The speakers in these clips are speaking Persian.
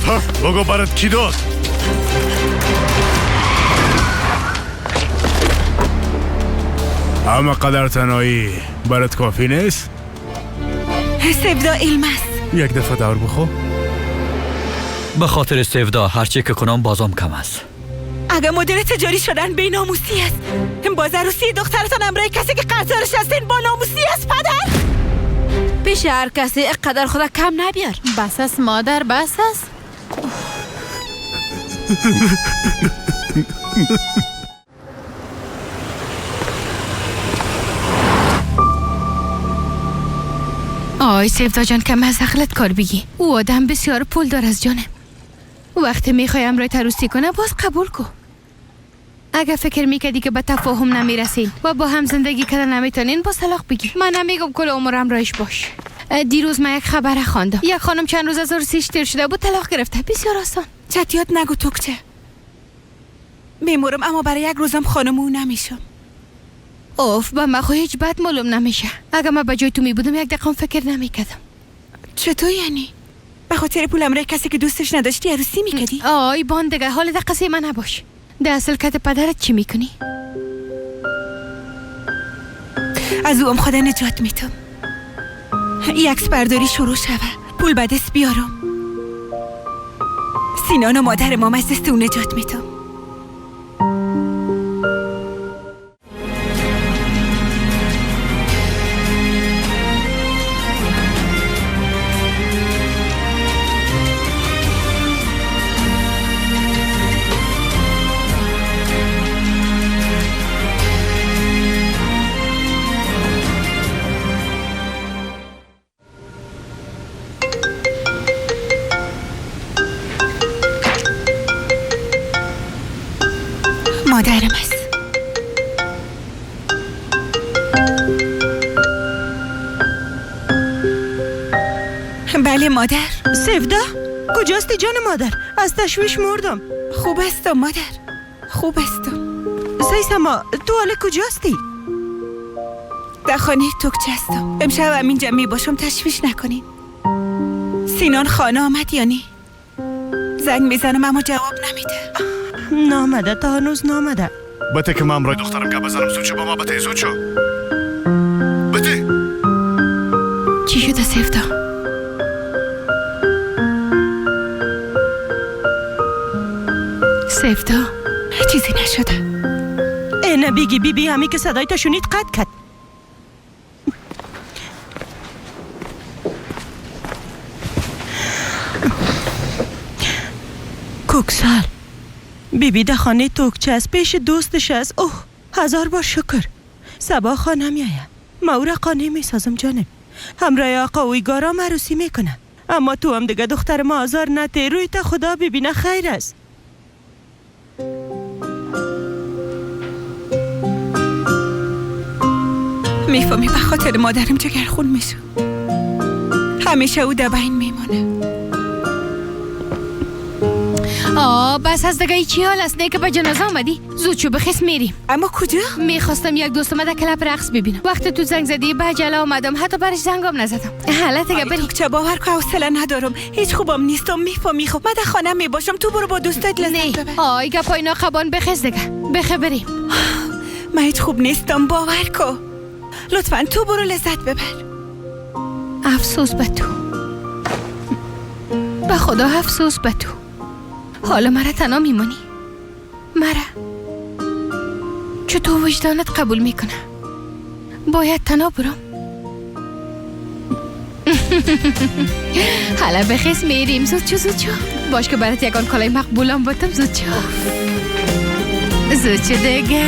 داد ها؟ بگو برات کی داد؟ اما قدر تنهایی برات کافی نیست؟ سودا علم است. یک دفعه دور بخو. به خاطر سودا هرچی که کنم بازم کم است. اگه مدیر تجاری شدن بی ناموسی است. باز عروسی دخترتان امرای کسی که قرضدارش هستین با ناموسی است پدر. پیش هر کسی اقدر خدا کم نبیار. بس است مادر، بس است. آی سودا جان که از عقلت کار بگی. او آدم بسیار پول دار از جانم. وقتی میخوای امرای عروسی کنه باز قبول کو. اگه فکر میکردی که به تفاهم نمیرسین و با هم زندگی کردن نمیتونین باز طلاق بگی. من نمیگم کل عمرم رایش باش. دیروز من یک خبر خواندم. یک خانم چند روز از عروسیش تیر شده بود طلاق گرفته. بسیار آسان. چتیات نگو توکچه. میمورم اما برای یک روزم خانم او نمیشم. اوف با من خو هیچ بد معلوم نمیشه. اگه من به جای تو میبودم یک دقیقه فکر نمیکردم. چطور یعنی؟ به خاطر پول امرای کسی که دوستش نداشتی عروسی میکردی؟ آی باندگه حال در قصه من نباش. در اصل کت پدرت چی میکنی؟ از او هم خدا نجات میتم. عکس برداری شروع شوه. پول به دست بیارم. سینان و مادر ما از دست او نجات میتم. مادرم است. بله مادر. سودا کجاستی جان مادر؟ از تشویش مردم. خوب هستم مادر، خوب هستم. سیسما تو حالا کجاستی؟ در خانه توکچه هستم. امشب هم اینجا می باشم، تشویش نکنین. سینان خانه آمد یا نه؟ زنگ میزنم اما جواب نمیده. نامده، تا هنوز نامده. بته که من امرای دخترم که بزنم. زود شو با ما بته، زود شو بته. چی شده سودا؟ سودا چیزی نشده. ای نه بیگی بی بی همی که صدای تا شنید قد کد. کوکسال بیبی بی ده خانه توکچه است، پیش دوستش است. اوه هزار بار شکر. صبا خانه میآید. ما او را قانع میسازم جانم. همراه آقا ویگارا عروسی میکنه. اما تو هم دیگه دختر ما آزار نده. روی تا خدا ببینه خیر است. میفهمی به خاطر مادرم جگر خون میشم. همیشه او دبین میمانه. آه بس از دیگه چی حال است؟ نه که به جنازه آمدی. زود شو بخیس میریم. اما کجا؟ میخواستم یک دوست ما در کلب رقص ببینم. وقتی تو زنگ زدی به عجله آمدم، حتی برش زنگم نزدم. حالا دیگه بریم. چه باور که حوصله ندارم. هیچ خوبم نیستم. میفهمی خب من در خانه میباشم، تو برو با دوستات لذت ببر. آی گپای ناخبان بخیس دیگه. بخی بریم. من هیچ خوب نیستم باور کو. لطفا تو برو لذت ببر. افسوس به تو. به خدا افسوس به تو. حالا مرا تنها میمونی. مرا چطور وجدانت قبول میکنه؟ باید تنها برم. حالا بخیز میریم. زود چو زود چو. باش که برات یکان کالای مقبولم باتم. زود چو زود چو دیگه.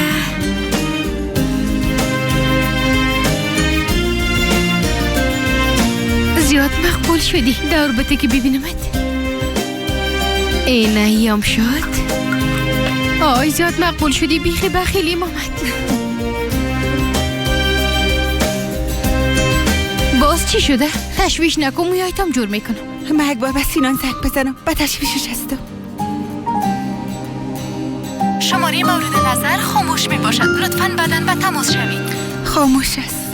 زیاد مقبول شدی. دور بته که ببینمت. ای نهیم شد. آی زیاد مقبول شدی. بیخی بخیلیم آمد. باز چی شده؟ تشویش نکن، مویایتم جور میکنم. من یک بار به سینان زنگ بزنم. به تشویشش هستم. شماره مورد نظر خاموش می باشد. لطفاً بعداً به تماس شوید. خاموش است.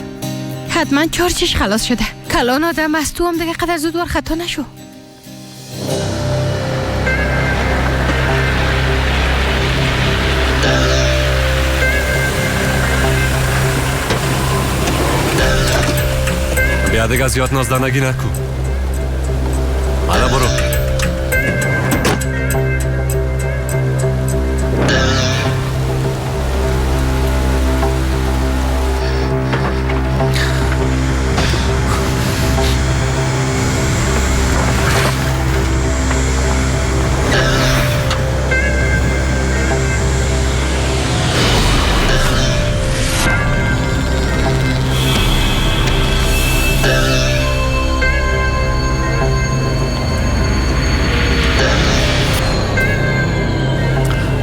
حتما چارچش خلاص شده. کلان آدم از تو هم دیگه قدر زود خطا نشو. بیا دیگه زیاد نازدانگی نکن. حالا برو.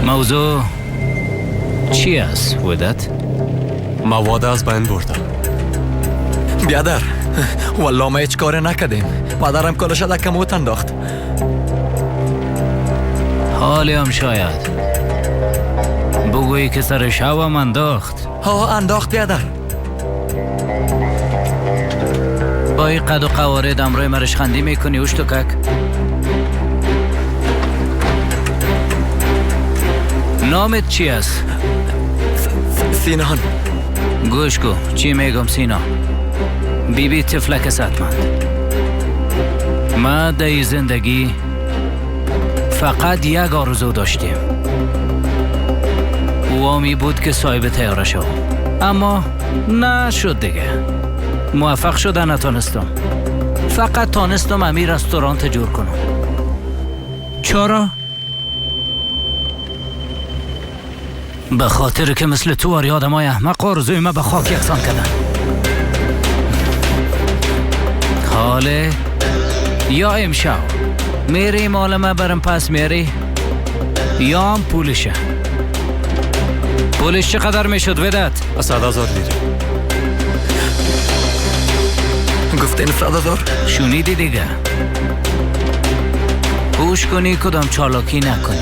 موضوع چی است ودت؟ مواد از بین بردم. بیادر والله ما هیچ کار نکردیم. پدرم کلش در کموت انداخت. حالی هم شاید بگویی که سر شوم انداخت. ها انداخت بیادر. با این قد و قواره دمروی مرشخندی میکنی اوشتوکک؟ نامت چی است؟ سینان. گوش کو چی میگم سینا. بی بی طفلک صحتمند. ما در زندگی فقط یک آرزو داشتیم، او می بود که صاحب طیاره شوم، اما نشد دیگه. موفق شده نتانستم. فقط تانستم امی رستورانت جور کنم. چرا؟ به خاطر که مثل تو واری آدم های احمق آرزوی ما به خاک یکسان کردن. حاله یا امشب میری مال ما برم پس میری یا هم پولشه. پولش چقدر میشد ودت؟ 100,000 لیره. گفتین 100,000؟ شنیدی دیگه. گوش کنی کدام چالاکی نکنی.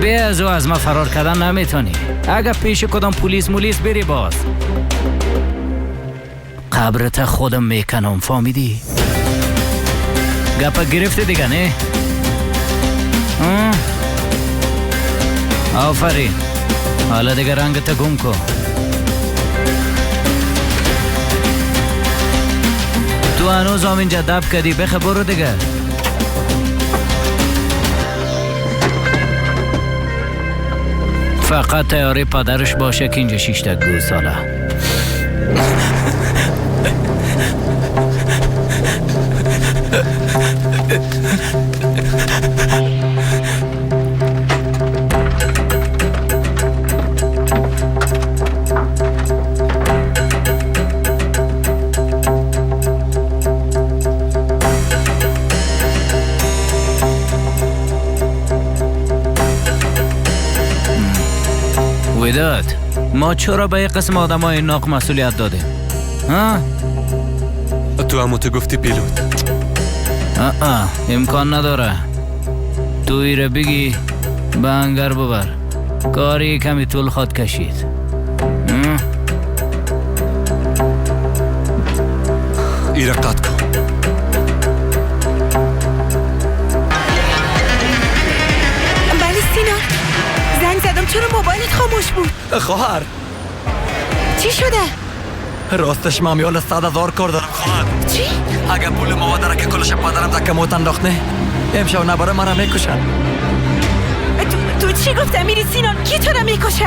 به از او از ما فرار کردن نمیتونی. اگر پیش کدام پلیس مولیس بری باز قبرت خودم میکنم. فهمیدی؟ گپا گرفتی دیگه نه؟ آفرین. حالا دیگه رنگت گم کن. تو هنوز هم اینجا دب کردی. بخه برو دیگه. فقط تیاره پدرش باشه که اینجا شیشته گوساله. وداد، ما چرا به یک قسم آدم های ناق مسئولیت دادیم؟ ها؟ تو همو تو گفتی پیلوت. امکان نداره. تو ایره بگی به انگر ببر. کاری کمی طول خواد کشید. ایره قطع کن. بله سینا، زنگ زدم چرا موبایلت خاموش بود؟ خواهر چی شده؟ راستش من میال 100,000 کار دارم خواهر. چی؟ اگه پول مواد را که کلش پدرم در کموت انداخت نه امشب نباره مرا میکشن. تو چی گفت امیری سینان؟ کی تو را میکشه؟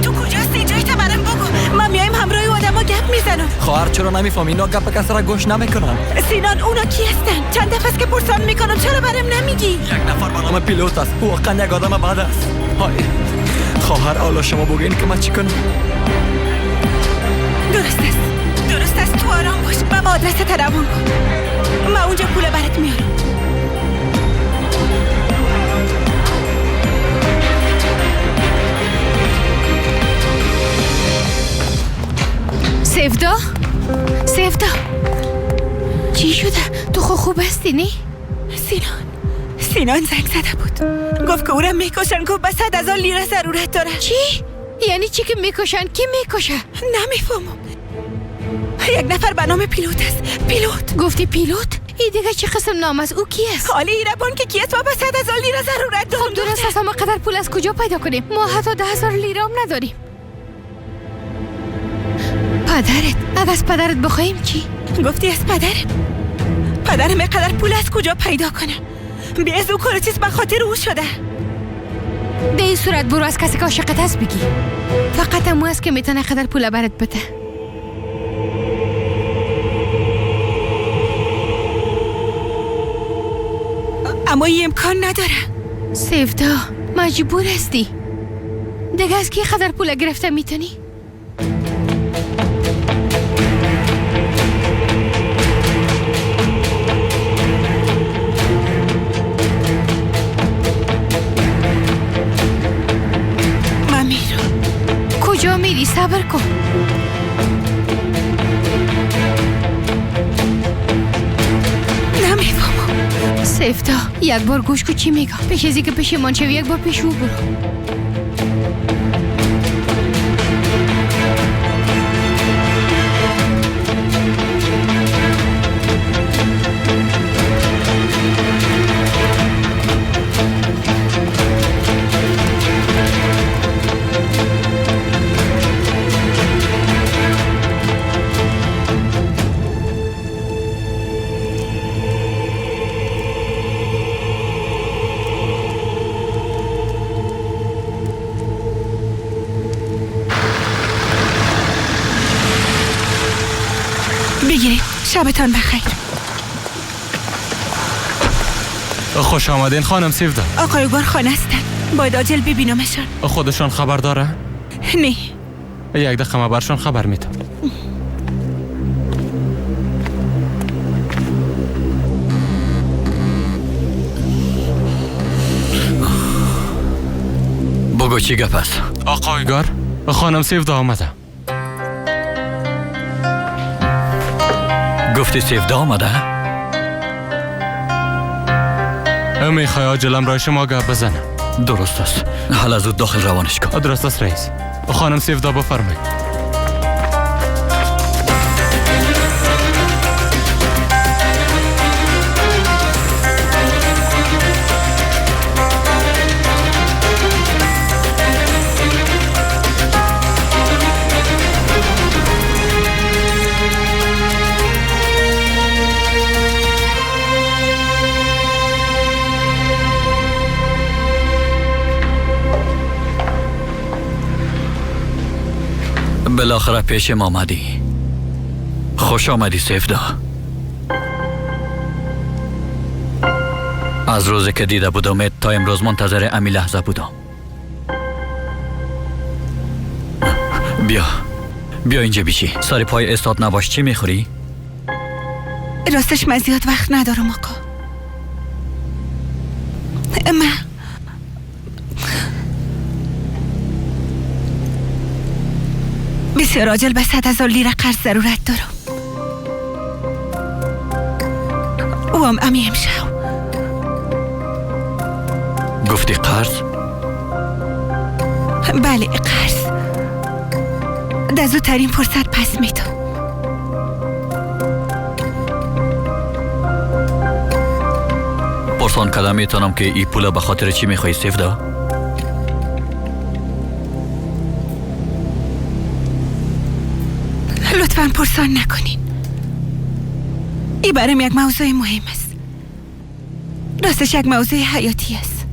تو کجاست؟ جای تا برام بگو. من میایم همراه آدما گپ میزنم. خواهر چرا نمیفهمی؟ اینا گپ کس را گوش نمیکنن. سینان اونا کی هستن؟ چند دفعه است که پرسان میکنم چرا برام نمیگی؟ یک نفر به نام پیلوت است. واقعا یک آدم بد است. های خواهر حالا شما بگین که من چی کنم؟ درست است، درست است. تو آرام باش. من آدرس تروان کن. من اونجا پول برات میارم. سفدا؟ سفدا چی شده؟ تو خوب هستی نی؟ سینان زنگ زده بود. گفت که او را میکشن. گفت به 100,000 لیره ضرورت داره. چی؟ یعنی چی که میکشن؟ کی میکشه؟ نمیفهمم. یک نفر به نام پیلوت است. پیلوت. گفتی پیلوت؟ این دیگه چه قسم نام است؟ او کی است؟ حالی ایربان که کی است و به 100,000 لیره ضرورت دارم. خب درست است، اما قدر پول از کجا پیدا کنیم؟ ما حتی 10,000 لیره هم نداریم. پدرت؟ اگه از پدرت بخوایم چی؟ گفتی از پدرم؟ پدرم اینقدر پول از کجا پیدا کنه؟ بی از او کار چیز به خاطر او شده. به این صورت برو از کسی که عاشقت هست بگی. فقط امو است که میتونه قدر پول برات بده. اما این امکان نداره. سیفدا مجبور هستی. دیگه از کی قدر پول گرفته میتونی؟ من میرم. کجا میری؟ صبر کن. نمیفهمم. سیفدا یک بار گوش کو چی میگم. پیش از اینکه پشیمان شوی یک بار پیش او برو. بگیرید. شبتان بخیر. خوش آمدین خانم سیفدا. آقای اوگار خانه هستن. باید عاجل ببینمشان. خودشان خبر داره؟ نه. یک دقیقه ما برشان خبر میدم. بگو چی گپ است؟ آقای اوگار خانم سیفدا آمده. گفتی سیفدا آمده؟ میخوای عاجلم رای شما گپ بزنم. درست است. حالا زود داخل روانش کن. درست است رئیس. خانم سیفدا بفرمایید. بالاخره پیشم آمدی. خوش آمدی سیفدا. از روزی که دیده بودم تا امروز منتظر امی لحظه بودم. بیا بیا اینجا بیشی. سر پای استاد نباش. چی میخوری؟ راستش من زیاد وقت ندارم آقا. من بسیار عاجل به 100,000 لیره قرض ضرورت دارم. او هم امی امشب. گفتی قرض؟ بله قرض. در زودترین فرصت پس میدم. پرسان کدام میتونم که ای پول به خاطر چی میخوای سیفدا؟ لطفاً پرسان نکنین. ای برام یک موضوع مهم است. راستش یک موضوع حیاتی است.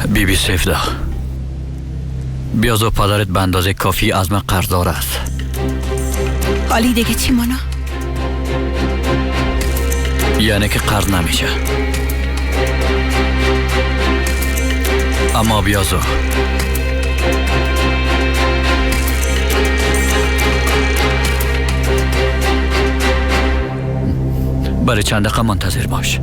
بی بی سیفدا، بیاز و پدرت به اندازه کافی از من قرضدار است. حالی دیگه چی مانا؟ یعنی که قرض نمیشه. اما بیازو برای چند دقیقه منتظر باش.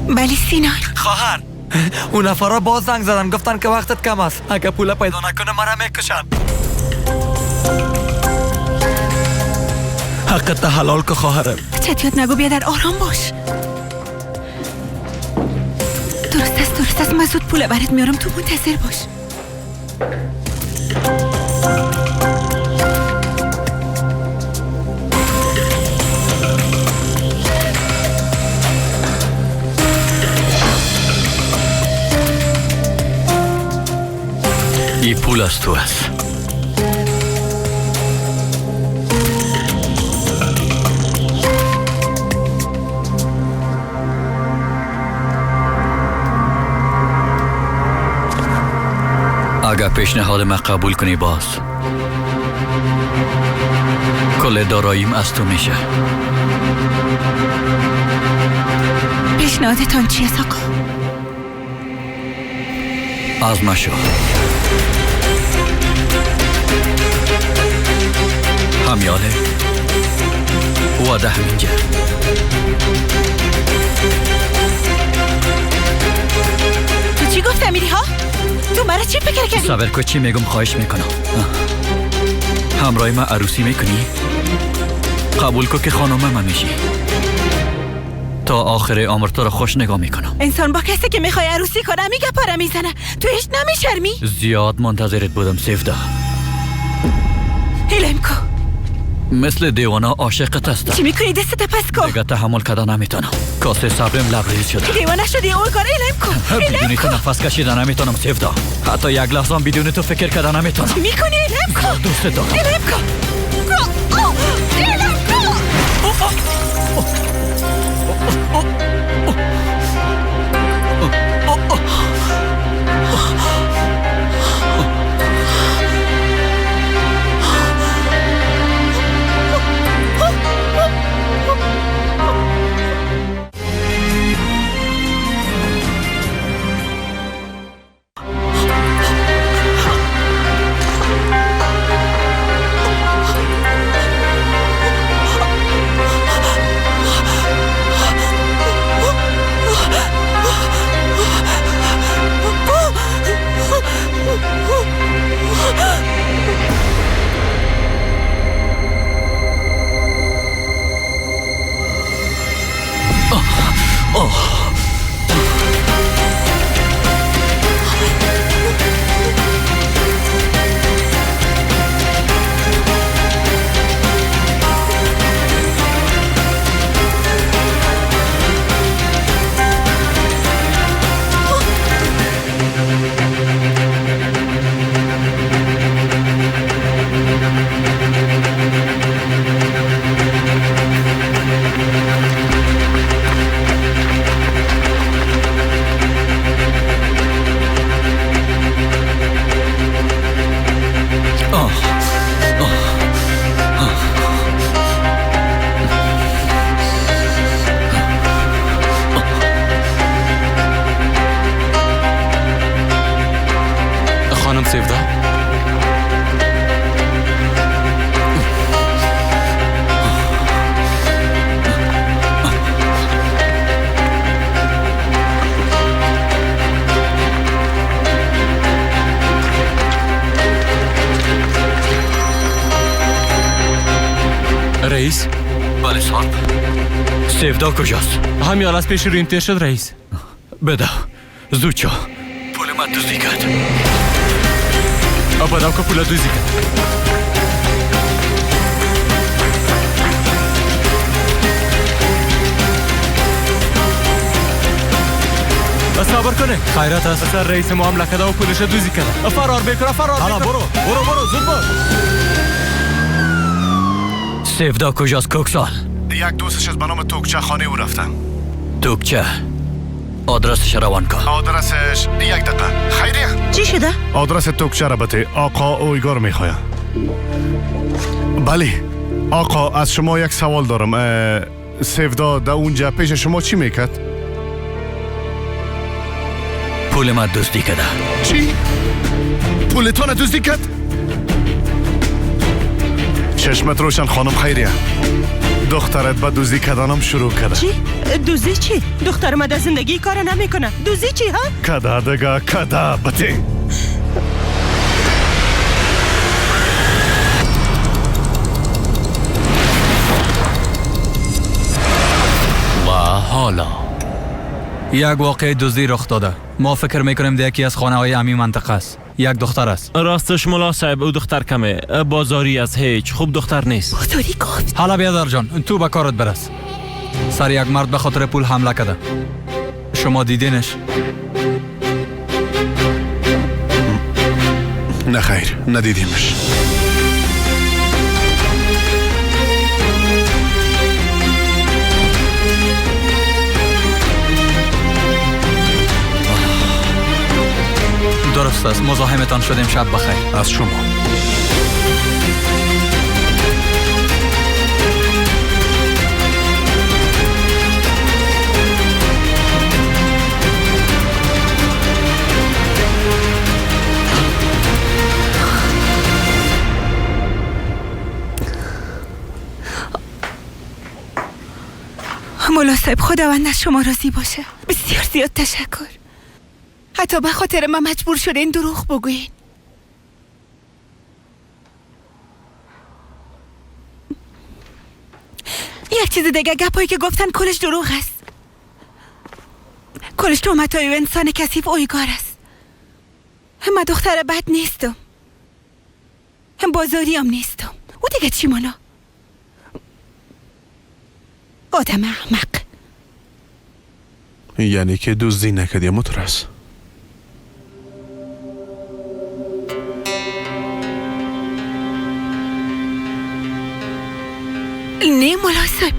بله سینان. خواهر، اون نفرها باز زنگ زدن، گفتن که وقتت کم است، اگه پول پیدا نکنه مرا میکشن. حقت حلال که خواهرم. چتیات نگو، بیا در آرام باش. درست است، درست است، من زود پول برات میارم، تو منتظر باش. این پول از تو است. اگر پیشنهاد ما قبول کنی باز کل داراییم از تو میشه. پیشنهادتان چیه آقا؟ از ما شو. همیاله واده همینجا. تو چی گفت امیری ها؟ تو مرا چی فکر کردی؟ صبر کو چی میگم، خواهش میکنم. همراه ما عروسی میکنی؟ قبول کو که خانم من میشی. تا آخر عمر تو را خوش نگاه میکنم. انسان با کسی که میخوای عروسی کنه میگه پاره میزنه. تو هیچ نمیشرمی؟ زیاد منتظرت بودم سیفدا. هلم کو. مثل دیوانه عاشقت هستم. چی میکنی؟ دستت پس کن. دیگه تحمل کردن نمیتونم. کاسه صبرم لبریز شده. دیوانه شدی اون کار. الم کن. بدون تو نفس کشیدن نمیتونم سیفدا. حتی یک لحظه بدون تو فکر کردن نمیتونم. چی میکنی؟ الم کن. دوست دارم. الم کن. الم کن. خانم سیفدا، رئیس. بله صاحب. سیفدا کجاست؟ همین از پیش رویم تیر شد رئیس. بده زود شو. پول من دزدی کرد. بدم که پول دزدی کرد. صبر کنه. خیرات است. سر رئیس معامله کرده و پولش دزدی کرده. فرار بکنه، فرار بکنه. برو برو برو زود باش. سیفدا کجاست کوکسال؟ یک دوستش از به نام توکچه خانه او رفتن. توکچه آدرسش روان کن. آدرسش یک دقیقه. خیریه چی شده؟ آدرس توکچه را بده. آقا اویگار میخواه. بله آقا از شما یک سوال دارم. سیفدا در اونجا پیش شما چی میکرد؟ پول ما دزدی کرده. چی؟ پولتان دزدی کرد؟ چشمت روشن خانم خیریه، دخترت به دزدی کردنم شروع کرده. چی؟ دزدی چی؟ دخترم در زندگی کار نمیکنه. دزدی چی ها؟ کده دیگه کده بتی. و حالا یک واقعه دزدی رخ داده. ما فکر میکنیم در یکی از خانه های امی منطقه است. یک دختر است. راستش ملا صاحب او دختر کمه، بازاری از هیچ، خوب دختر نیست. بازاری گفت. حالا بیادر جان تو به کارت برس. سر یک مرد به خاطر پول حمله کرده. شما دیدینش؟ نه خیر، ندیدیمش. درست است، مزاحمتان شدیم. شب بخیر. از شما. مولا صاحب خداوند از شما راضی باشه. بسیار زیاد تشکر. حتی به خاطر من مجبور شده این دروغ بگوین. یک چیز دیگه، گپایی که گفتن کلش دروغ است. کلش تهمت‌های انسان کثیف اویگار است. من دختر بد نیستم، هم بازاری هم نیستم. او دیگه چی مانا؟ آدم احمق. یعنی که دزدی نکردی مترس. نه مولا صاحب،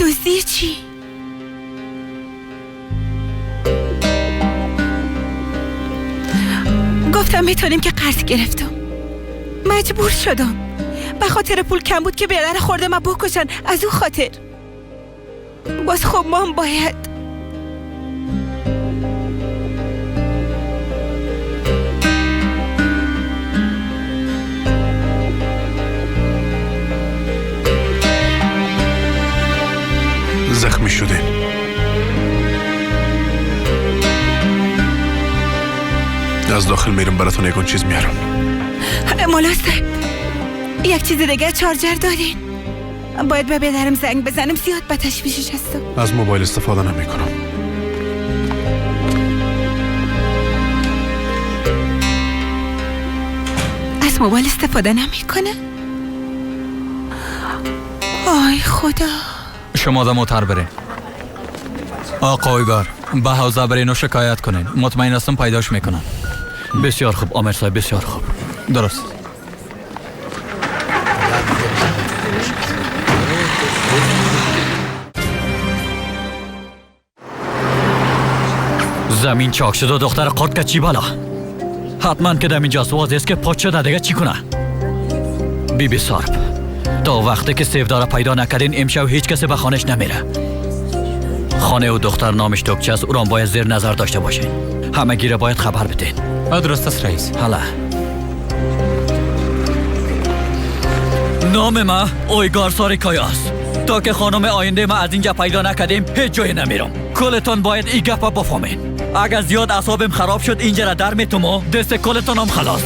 دزدی چی؟ گفتم میتونیم که قرض گرفتم، مجبور شدم. به خاطر پول کم بود که بیادر خورده ما بکشن، از او خاطر. باز خب ما هم باید. زخمی شده. از داخل میرم براتون یکون چیز میارم. مولا صاحب یک چیز دیگه، چارجر دارین؟ باید به پدرم زنگ بزنم، زیاد به تشویشش هستم. از موبایل استفاده نمی کنم. از موبایل استفاده نمی کنه؟ آی خدا. شما در موتر برین. آقا اویگار به حوزه برین و شکایت کنین. مطمئن هستم پیداش میکنن. بسیار خوب آمر صاحب، بسیار خوب. درست. زمین چاک شد و دختر قرد که چی بالا؟ حتما که در اینجاست. واضح است که پاک شده دیگه چی کنه؟ بی بی سارپ، تا وقتی که سیفدارا پیدا نکردین امشب هیچ کسی به خانهش نمیره. خانه و دختر نامش توکچه است، او را باید زیر نظر داشته باشین. همگی را باید خبر بدین. درست است رئیس. حالا نام ما اویگار ساریکایا است. تا که خانم آینده ما از اینجا پیدا نکردیم هیچ جای نمیرم. کلتان باید این گپ بفهمین. اگر زیاد اعصابم خراب شد اینجا را در میتم و دست کلتان هم خلاص.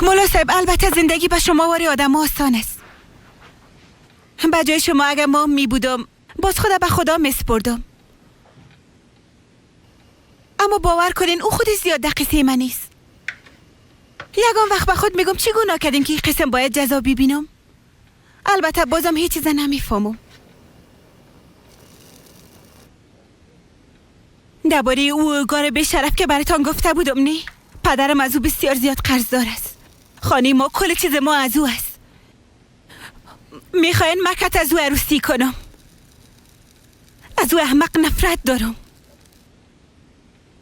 مولا صاحب البته زندگی به شما واری آدم آسان است. به جای شما اگر ما می بودم باز خدا به خدا میسپردم. اما باور کنین او خود زیاد در قصه من نیست. یگان وقت به خود میگم چی گناه کردیم که این قسم باید جزا ببینم. البته بازم هیچ چیز نمیفهمم. درباره او گار به شرف که براتان گفته بودم نی، پدرم از او بسیار زیاد قرضدار است. خانه ما کل چیز ما از او است. میخواین مکت از او عروسی کنم. از او احمق نفرت دارم.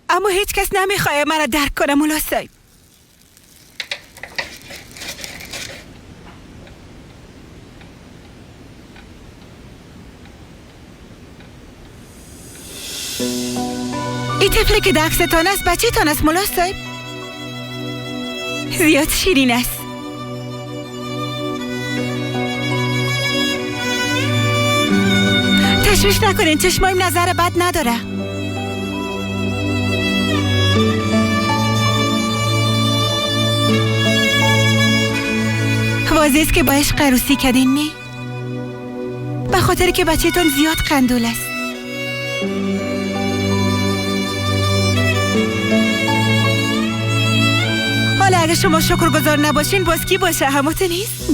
اما هیچ کس نمیخواه مرا درک کنه مولا صاحب. این طفلی که در عکستان است بچه تان است مولا صاحب؟ زیاد شیرین است. تشویش نکنین، چشمایم نظر بد نداره. واضح است که با عشق عروسی کردین نی؟ به خاطر که بچه‌تون زیاد قندول است. حالا اگه شما شکرگزار نباشین باز کی باشه؟ هموت نیست؟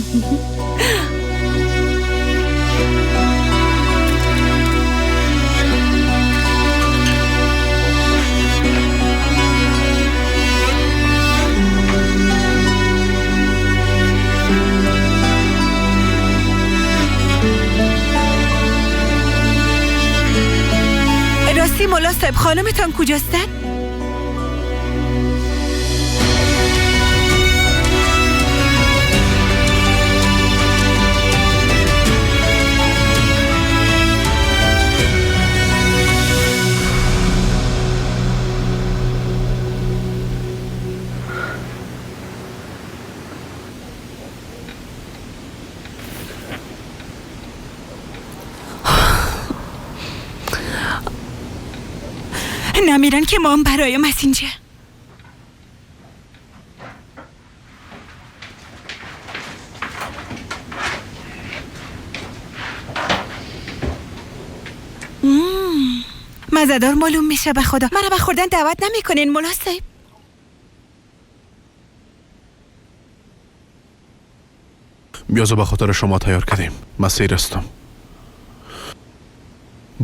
راستی مولا صاحب خانمتان کجاستن؟ نمیرن که ما هم برایم از اینجا. مزدار معلوم میشه به خدا. مرا به خوردن دعوت نمیکنین مولا صاحب؟ بیازو به خاطر شما تیار کردیم. من سیر هستم.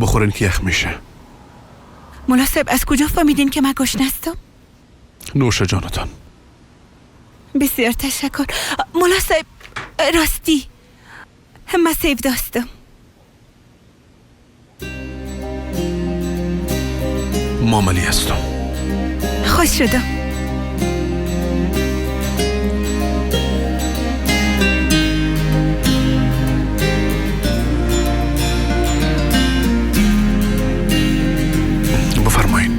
بخورین که یخ میشه. مولا صاحب از کجا فهمیدین که من گشنه هستم؟ نوش جانتان. بسیار تشکر مولا صاحب. راستی من سیو داستم. ماملی هستم. خوش شدم. بفرمایید.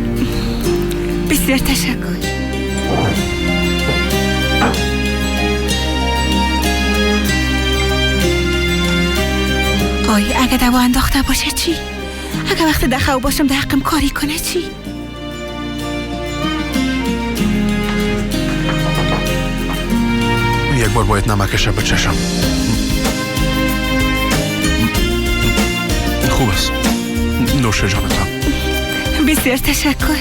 بسیار تشکر. آی اگه دوا انداخته باشه چی؟ اگه وقت دخو باشم در حقم کاری کنه چی؟ یک بار باید نمکش بچشم. خوب است. نوش جانتان. بسیار تشکر.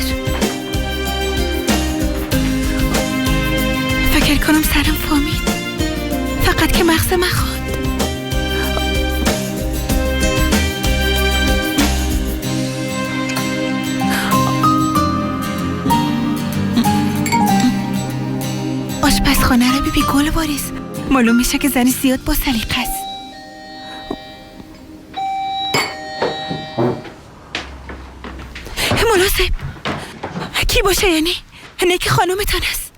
فکر کنم سرم فهمید. فقط که مغز من خواند. آشپزخانه را ببین گل واریس. معلوم میشه که زنی زیاد با سلیقه است. مولا صاحب کی باشه یعنی؟ نه که خانومتان است.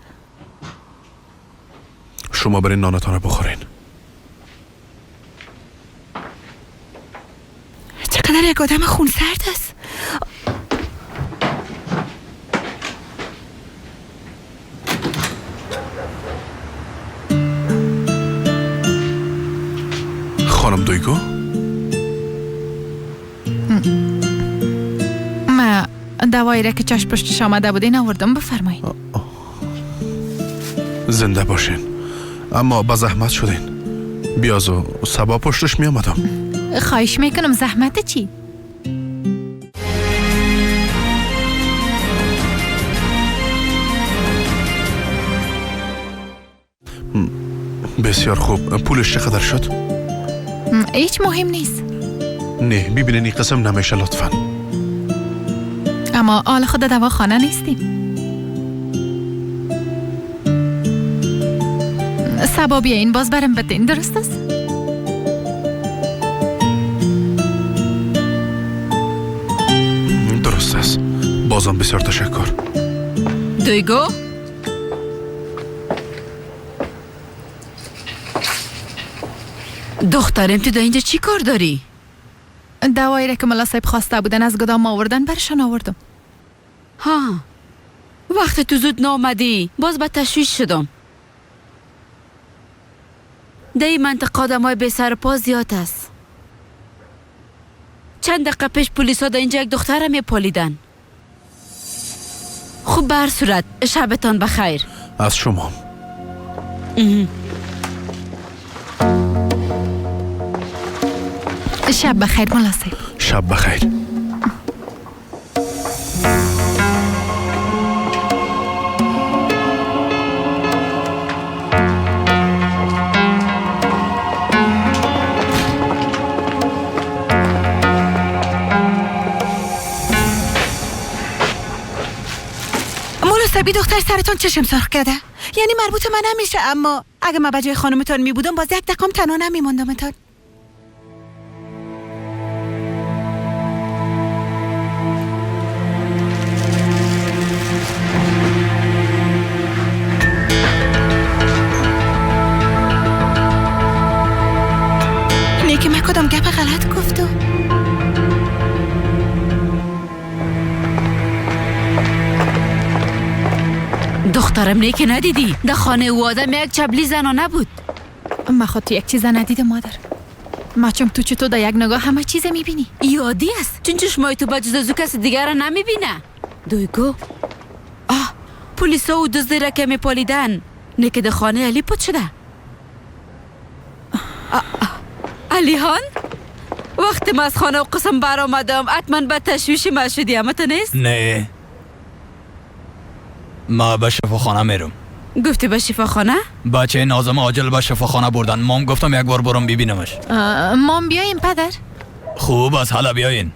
شما برین نانتان رو بخورین. چقدر یک آدم خونسرد است. خانم دویگو؟ ما دوایی را که چشم پشتش آمده بودین آوردم. بفرمایید. زنده باشین. اما با زحمت شدین. بیازو سبا پشتش می آمدم. خواهش میکنم. زحمت چی؟ بسیار خوب. پولش چقدر شد؟ هیچ مهم نیست. نه ببینین این قسم نمیشه لطفا. اما آل خود دواخانه نیستیم. سبا بیاین باز برم بدین. درست است؟ درست است. بازم بسیار تشکر. دویگو دخترم تو در اینجا چی کار داری؟ دوایی را که ملا صاحب خواسته بودن از گدام آوردن برشان آوردم. ها وقت تو زود نامدی باز به تشویش شدم. در این منطقه آدم های بی سر پا زیاد است. چند دقیقه پیش پلیس ها در اینجا یک دختر می پالیدن. خوب به هر صورت شبتان بخیر. از شما. شب بخیر ملا صاحب. شب بخیر. بی دختر سرتون چشم سرخ کرده، یعنی مربوط من نمیشه، اما اگه من به جای خانمتان می بودم باز یک دقیقه تنها نمیموندمتان. نه که من کدام گپ غلط گفتم؟ دخترم نه که ندیدی در خانه او آدم یک چبلی زنانه بود. ما خود تو یک چیز ندیدم مادر. ما چون تو چطور در یک نگاه همه چیز میبینی؟ یادی است چون چشمای تو بجز از او کس دیگر را نمیبینه. دویگو آه پلیسا و دزدی را که میپالیدن نه که در خانه علی پت شده. علی هان وقتی ما از خانه و قسم برآمدم حتما به تشویش ما شدی، اما تو نیست؟ نه ما به شفاخانه میرم. گفتی به شفاخانه؟ بچه نازم عاجل به شفاخانه بردن. مام گفتم یک بار برم ببینمش. مام بیایم پدر؟ خوب از حالا بیاین.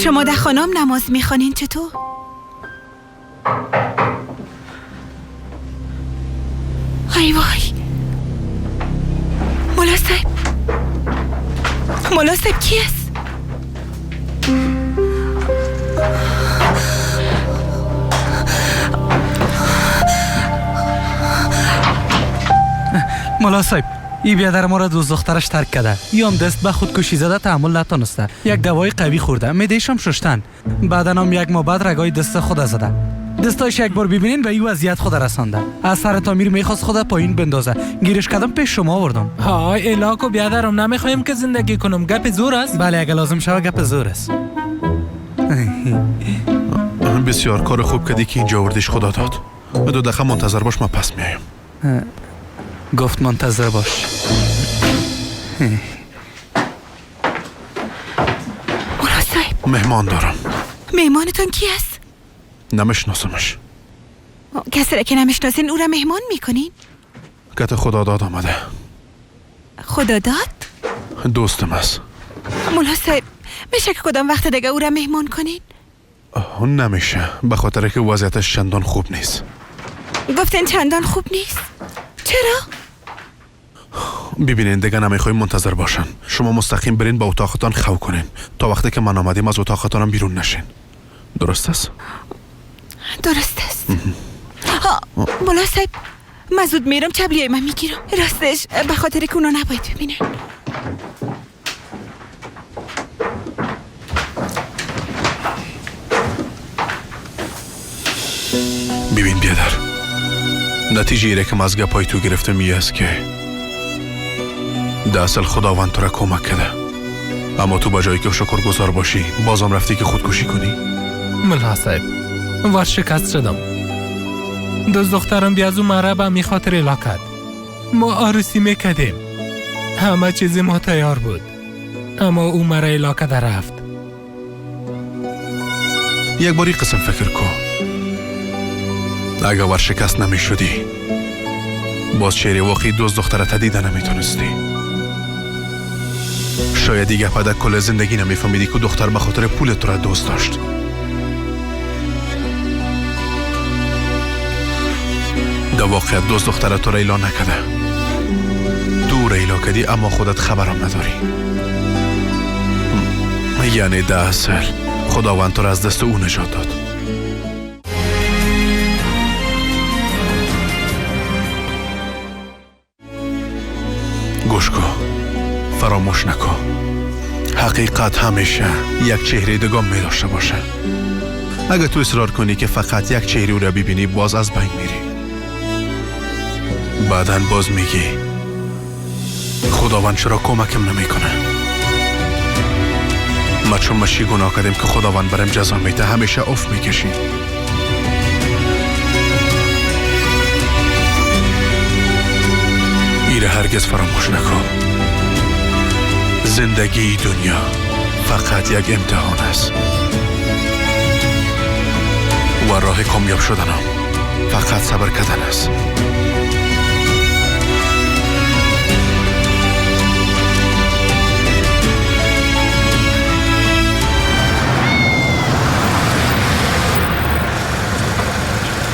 شما در خانم نماز میخوانین چطور؟ ای وای ملا صاحب، ملا صاحب کی است؟ ملا صاحب ای بیادر ما را دوست دخترش ترک کرده، یام دست به خودکشی زده تحمل نتانسته، یک دوای قوی خورده، معده‌اش هم ششتن، بعدا هم یک ماه بعد رگای دست خود زده. دستایش یک بار ببینین به این وضعیت خود رسانده. از سر تعمیر میخواست خود پایین بندازه، گیرش کردم پیش شما آوردم. های الاکو بیادرم نمیخوایم که زندگی کنم، گپ زور است؟ بله اگه لازم شوه گپ زور است. بسیار کار خوب کردی که اینجا آوردیش، خدا داد. 2 دقیقه منتظر باش من پس میایم. گفت منتظر باش. ملا صاحب مهمان دارم. مهمانتان کی است؟ نمیشناسمش. کسی را که نمیشناسین او را مهمان میکنین؟ کت خدا داد آمده. خدا داد؟ دوستم است. ملا صاحب میشه که کدام وقت دیگه او را مهمان کنین؟ نمیشه، به خاطر که وضعیتش چندان خوب نیست. گفتن چندان خوب نیست؟ چرا؟ ببینین دیگه نمیخوایم منتظر باشن. شما مستقیم برین با اتاقتان خو کنین. تا وقتی که من آمدیم از اتاقتانم بیرون نشین. درست است؟ درست است. ملا صاحب من زود میرم چبلیای من میگیرم. راستش به خاطر که اونا نباید ببینن. ببین بیادر، نتیجه ایره که از گپای تو گرفتم ای است که در اصل خداوند تو را کمک کرده، اما تو با جایی که شکرگزار باشی بازم رفتی که خودکشی کنی. ملا صاحب ورشکست شدم. دوست دخترم بی از او مرا به می خاطر الا کرد. ما عروسی میکردیم، همه چیز ما تیار بود، اما او مرا الا کرده رفت. یک باری قسم فکر کن، اگر ورشکست نمی شدی باز چهره واقعی دوست دخترت دیده نمیتونستی. شاید دیگه پدر کل زندگی نمیفهمیدی که دختر به خاطر پول تو را دوست داشت. در واقعیت دوست دخترت تو را ایلا نکرده، تو را ایلا کردی اما خودت خبرم نداری. یعنی در اصل خداوند تو را از دست او نجات داد. گوش کن، فراموش نکن، حقیقت همیشه یک چهره دگام می داشته باشه. اگه تو اصرار کنی که فقط یک چهره را ببینی، باز از بین میری. بعداً باز میگی خداوند چرا کمکم نمیکنه؟ ما چون مشی گناه کردیم که خداوند برم جزا میده، همیشه اف میکشی. ایره هرگز فراموش نکن، زندگی دنیا فقط یک امتحان است و راه کامیاب شدنم فقط صبر کردن است.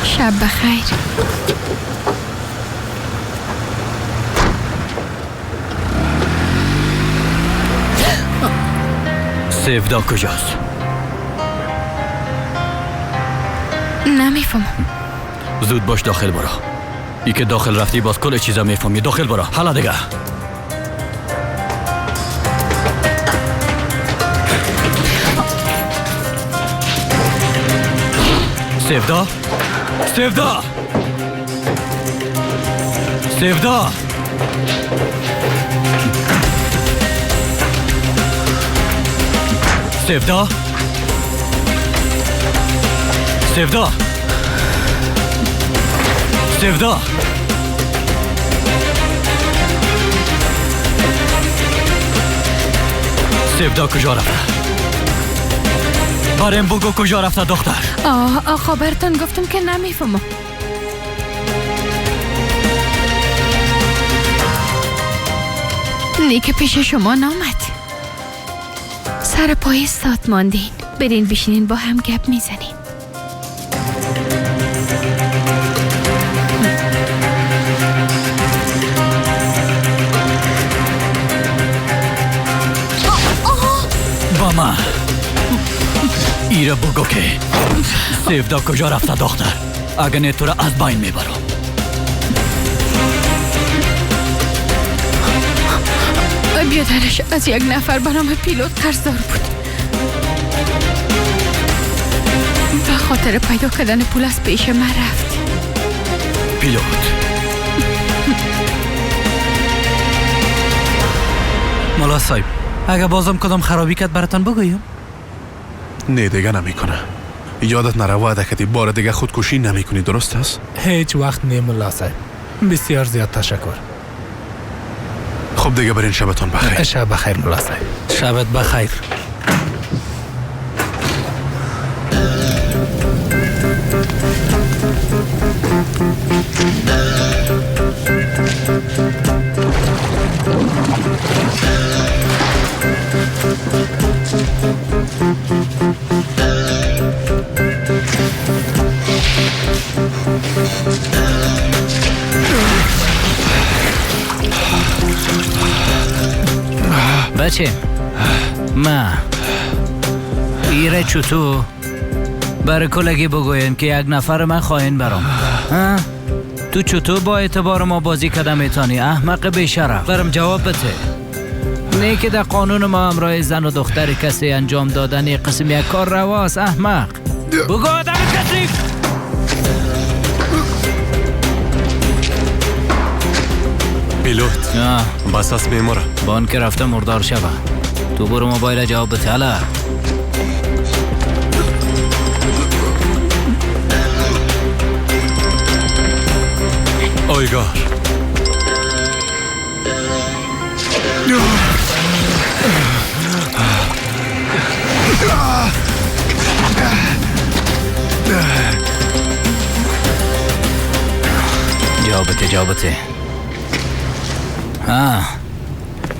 شب بخیر. سیودا کجاست؟ نمیفهمم. زود باش داخل برو. ای که داخل رفتی باز کل چیزا میفهمی. داخل برو. حالا دیگه. سیودا؟ سیودا! سیودا! سیودا؟ سیودا! سیودا! سیودا کجا رفته؟ بریم بگو کجا رفته دختر؟ آه آقا براتون گفتم که نمیفهمم. نیک پیش شما نامد. سر پای سات ماندین. برین بشینین با هم گپ میزنیم. با من ایره بگو که سیودا کجا رفته دختر؟ اگه نه تو را از بین میبرم. بیادرش از یک نفر به نام پیلوت قرضدار بود. به خاطر پیدا کردن پول از پیش من رفت. پیلوت مولا صاحب، اگه بازم کدام خرابی کرد براتان بگویم؟ نه دیگه نمیکنه. یادت نره وعده کردی بار دیگه خودکشی نمیکنی، درست است؟ هیچ وقت نه مولا صاحب. بسیار زیاد تشکر. خب دیگه برین، شبتون بخیر. شب بخیر مولا صاحب. شبت بخیر. بچه ما ایره چطور برای کلگی بگویم که یک نفر من خواهین برام. تو چطور با اعتبار ما بازی کردم میتانی احمق بیشرف؟ برم جواب بده. نه که در قانون ما همراه زن و دختر کسی انجام دادن یک قسم یک کار رواست. احمق بگو آدم کسی. پیلوت بس از میموره. بانک رفته مردار شوه. تو برو موبایل جواب بده. حالا اویگار جواب بده، جواب بده.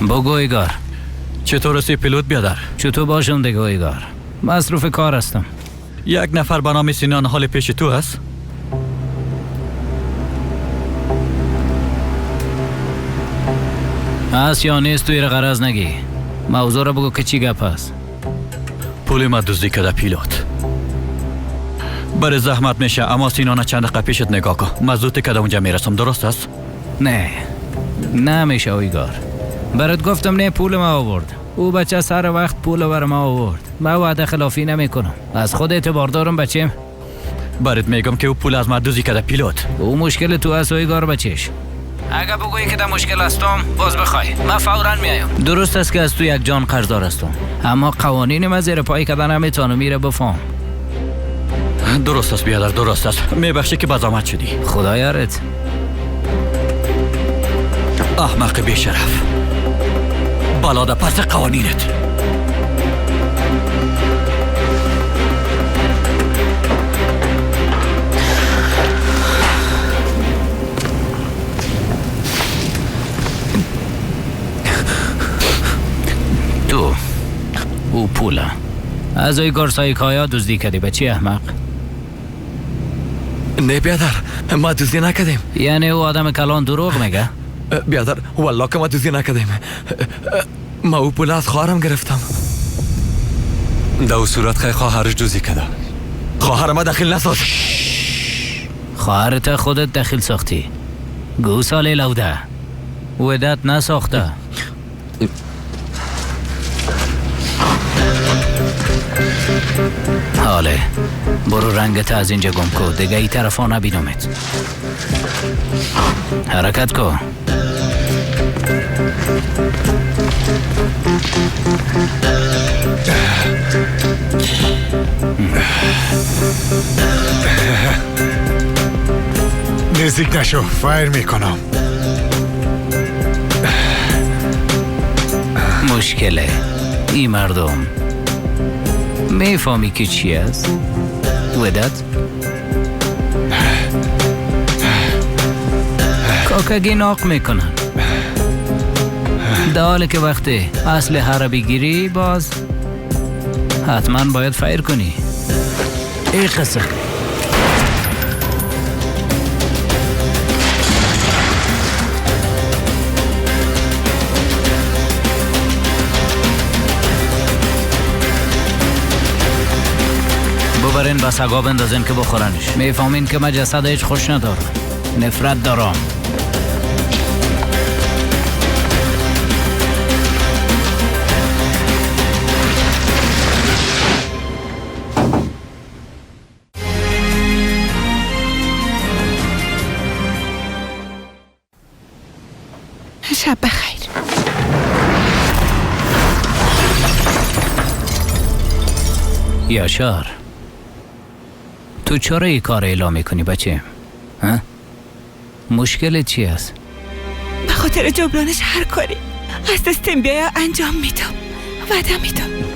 بگو ایگار. چطور هستی پیلوت بیادر؟ چطور باشم دیگه ایگار، مصروف کار هستم. یک نفر به نام سینان حال پیش تو هست؟ هست یا نیست توی را غرض نگی. موضوع را بگو که چی گپ هست. پول ما دزدی کرده پیلوت. برای زحمت میشه، اما سینان چند دقیقه پیشت نگاه کن. من زود که اونجا میرسم، درست است؟ نه نمیشه اویگار. برات گفتم نه، پول ما آورد. او بچه سر وقت پول بر ما آورد. من وعده خلافی نمیکنم. از خود اعتبار دارم بچم. برات میگم که او پول از ما دزدی کرده پیلوت. او مشکل تو است اویگار بچش. اگه بگویی که در مشکل هستم باز بخوای من فوراً میایم. درست است که از تو یک جان قرضدار هستم، اما قوانین ما زیر پای کردن نمیتونم. میره بفهم. درست است بیادر، درست است. میبخشی که بزامت شدی. خدا یارت. احمق بیشرف، بلا پس قوانینت. تو او پوله از اوی گارسای کایا دزدی کردی بچه احمق. نه بیادر، ما دزدی نکردیم. یعنی او آدم کلان دروغ میگه؟ بیادر والله که ما دزدی نکردیم. ما او پول از خواهرم گرفتم. در او صورت خیلی خواهرش دزدی کرده. خواهر ما دخیل نساز. خواهرت خودت دخیل ساختی. گوساله لوده ودت نساخته. حاله برو رنگت از اینجا گم کو، دیگه ای طرفا نبینمت. حرکت کو. نزدیک نشو، فایر میکنم. مشکله ای مردم میفهمی که چی است؟ ودت؟ کاکگی ناق میکنن. در حالی که وقتی اصل هره بگیری باز حتما باید فایر کنی. ای قصه ببرین به سگا بندازین که بخورنش. میفهمین که من جسد هیچ خوش ندارم، نفرت دارم. شب بخیر. یاشار، تو چرا این کار اعلام میکنی بچه؟ ها؟ مشکل چی است؟ به خاطر جبرانش هر کاری از دستم بیاید انجام میدم. وعده میدم.